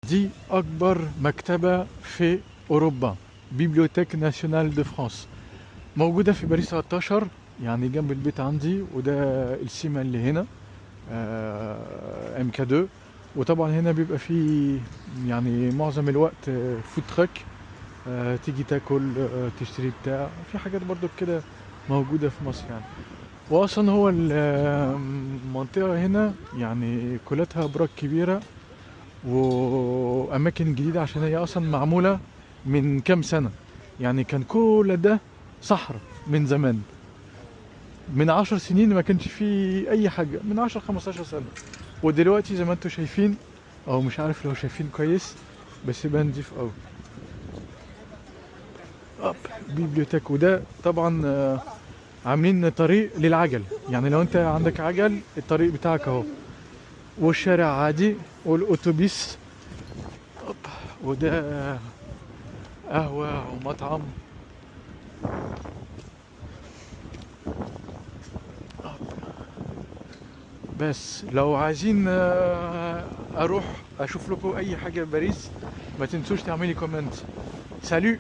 دي أكبر مكتبة في أوروبا، Bibliothèque Nationale de France، موجودة في باريس 13، يعني جنب البيت عندي. وده السيما اللي هنا MK 2. وطبعا هنا بيبقى فيه يعني معظم الوقت food truck، تيجي تاكل، تشتري بتاع، في حاجات برضو كده موجودة في مصر يعني. واصلا هو المنطقة هنا يعني كلها ابراج كبيرة واماكن جديدة، عشان هي اصلا معمولة من كام سنة، يعني كان كل ده صحراء من زمان، من 10 سنين ما كانش فيه اي حاجة، من 10 15 سنة. ودلوقتي زي ما انتم شايفين، او مش عارف لو شايفين كويس، بس يبقى نضيف قوي. hop bibliothèque. وده طبعا عاملين طريق للعجل، يعني لو انت عندك عجل الطريق بتاعك اهو، والشارع عادي والاتوبيس. hop. وده قهوة ومطعم. بس لو عايزين اروح اشوف لكم اي حاجة في باريس، ما تنسوش تعملي comment. Salut.